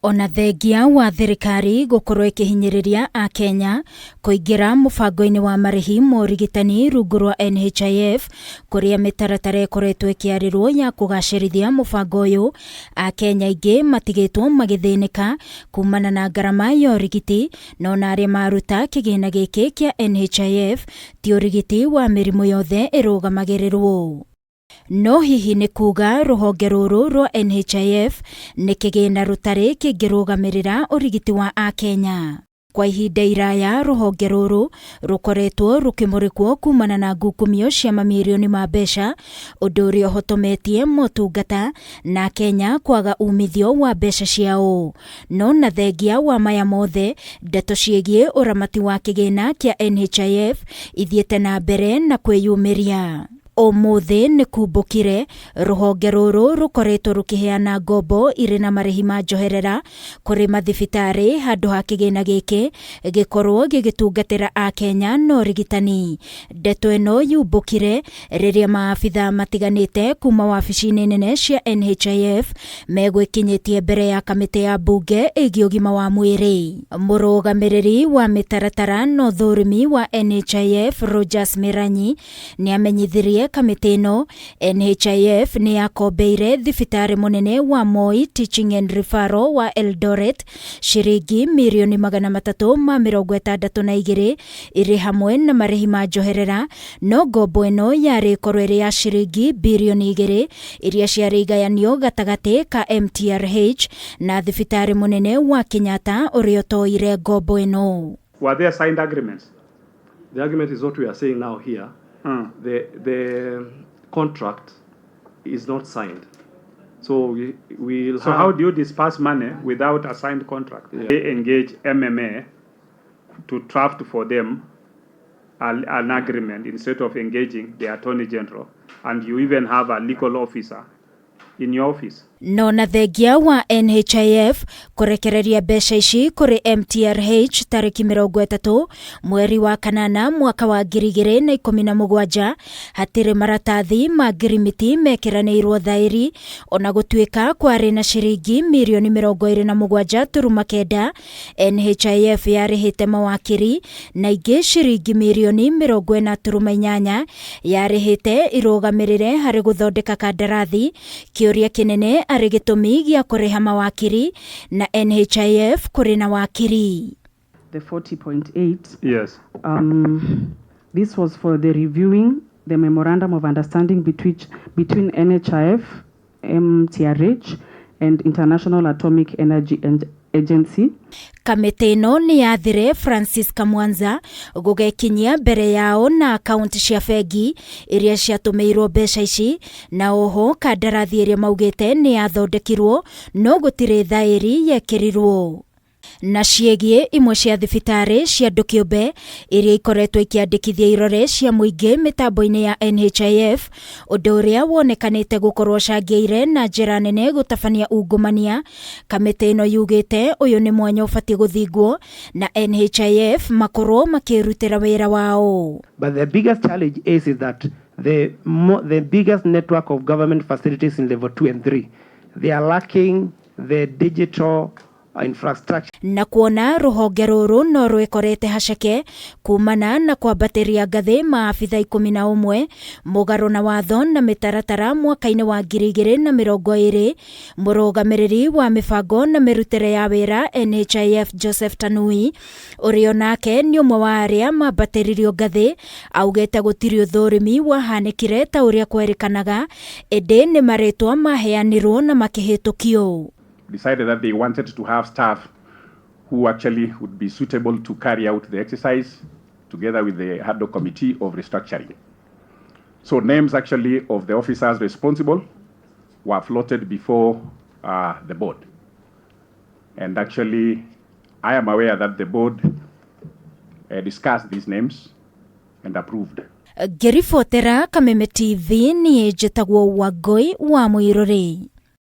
Ona thengia wa thirikari gũkorwo ĩkĩhinyĩrĩria Akenya kũingĩra mũbango-inĩ wa marĩhi ma ũrigitani rungu rwa NHIF kũrĩa mĩtaratara ĩkoretwo ĩkĩarĩrwo ya kũgacĩrithia mũbango ũyũ, Akenya aingĩ matigĩtwo magĩthĩnĩka kumana na ngarama ya ũrigiti, no na arĩa maruta kĩgĩna gĩkĩ kĩa NHIF ti ũrigiti wa mĩrimũ yothe ĩrũgamagĩrĩrwo. No hihi nĩ kuga rũhonge rũrũ rwa NHIF nĩ kĩgĩna rũtarĩ kĩngĩrũgamĩrĩra ũrigiti wa Akenya? Kwa ihinda iraya rũhonge rũrũ rũkoretwo rũkĩmũrĩkwo kumana na ngukumio cia mamirioni ma mbeca, ũndũ ũrĩa ũhotometie motungata na Akenya kwaga umithio wa mbeca ciao. No na thengia wa maya mothe, ndeto ciĩgiĩ ũramati wa kĩgĩna kĩa NHIF ithiĩte na mbere na kwĩyumĩria. Ũmũthĩ nĩ kumbũkire, rũhonge rũrũ rũkoretwo rũkĩheana ngombo irĩ na marĩhi ma njoherera kũrĩ mathibitarĩ handũ ha kĩgĩna gĩkĩ gĩkorwo gĩgĩtungatĩra Akenya na ũrigitani. Ndeto ĩno yumbũkire rĩrĩa maabitha matiganĩte kuma wabici-inĩ nene cia NHIF megwĩkinyĩtie mbere ya kamĩtĩ ya mbunge ĩgiĩ ũgima wa mwĩrĩ. Mũrũgamĩrĩri wa mĩtaratara na ũthũrimi wa NHIF Rogers Mĩranyi nĩ amenyithirie kamĩtĩ ĩno NHIF nĩ yakombeire thibitarĩ mũnene wa Moi Teaching and Referral wa Eldoret ciringi mirioni 362 irĩ hamwe na marĩhi ma njoherera, no ngombo ĩno yarĩ ĩkorwo ĩrĩ ya ciringi birioni 2 iria ciarĩ igayanio gatagatĩ ka MTRH na thibitarĩ mũnene wa Kenyatta ũrĩa ũtoire ngombo ĩno. Were there signed agreements? The argument is what we are saying now here. The contract is not signed. So we will So have. How do you disperse money without a signed contract? Yeah. They engage MMA to draft for them an agreement instead of engaging the Attorney General, and you even have a legal officer in your office. No na thengia wa NHIF kũrekereria mbeca ici kũrĩ MTRH tarĩki 30 mweri wa kanana mwaka wa 2017, hatirĩ maratathi ma ngirimiti mekĩranĩirwo thaĩri, ona gũtuĩka kwarĩ na ciringi mirioni 27.9 NHIF yarĩhĩte mawakiri na ingĩ ciringi mirioni 40.8 yarĩhĩte irũgamĩrĩre harĩ gũthondeka kandarathi. Kĩũria kĩnene arĩ gĩtũmi gĩa kũrĩha mawakiri na NHIF kũrĩ na wakiri. The 40.8. Yes. This was for the reviewing the memorandum of understanding between NHIF, MTRH, and International Atomic Energy Agency. Kamĩtĩ ĩno nĩ yathire Francis Kamwanza gũgekinyia mbere yao na akaunti cia bengi iria ciatũmĩirwo mbeca ici, na oho kandarathi ĩrĩa maugĩte nĩ yathondekirwo no gũtirĩ thaĩri yekĩrirwo. Na ciĩgiĩ imwe cia thibitarĩ cia andũ kĩũmbe iria ikoretwo ikĩandĩkithia irore cia mũingĩ mĩtambo-inĩ ya NHIF, ũndũ ũrĩa wonekanĩte gũkorwo ũcangĩire na njĩra nene gũtabania ungumania, kamĩtĩ ĩno yugĩte ũyũ nĩ mwanya ũbatiĩ gũthingwo na NHIF makorwo makĩrutĩra wĩra wao. But the biggest challenge is that the biggest network of government facilities in level 2 and 3, they are lacking the digital infrastructure. Na kuona rũhonge rũrũ no rwĩkorete haceke kumana na kwambatĩria ngathĩ maabitha 11 mũgarũ na watho na mĩtaratara mwaka-inĩ wa 2020, mũrũgamĩrĩri wa mĩbango na mĩrutĩre ya wĩra NHIF Joseph Tanui, ũrĩa onake nĩ ũmwe wa arĩa mambatĩririo ngathĩ, augĩte gũtirĩ ũthũrimi wahanĩkire ta ũrĩa kwerĩkanaga, ĩndĩ nĩ marĩtwa maheanirwo na makĩhĩtũkio. Decided that they wanted to have staff who actually would be suitable to carry out the exercise together with the ad hoc committee of restructuring. So names actually of the officers responsible were floated before the board. And actually, I am aware that the board discussed these names and approved. Ngĩribotera Kameme TV, niĩ njĩtagwo Wangũi wa Mũirũrĩ.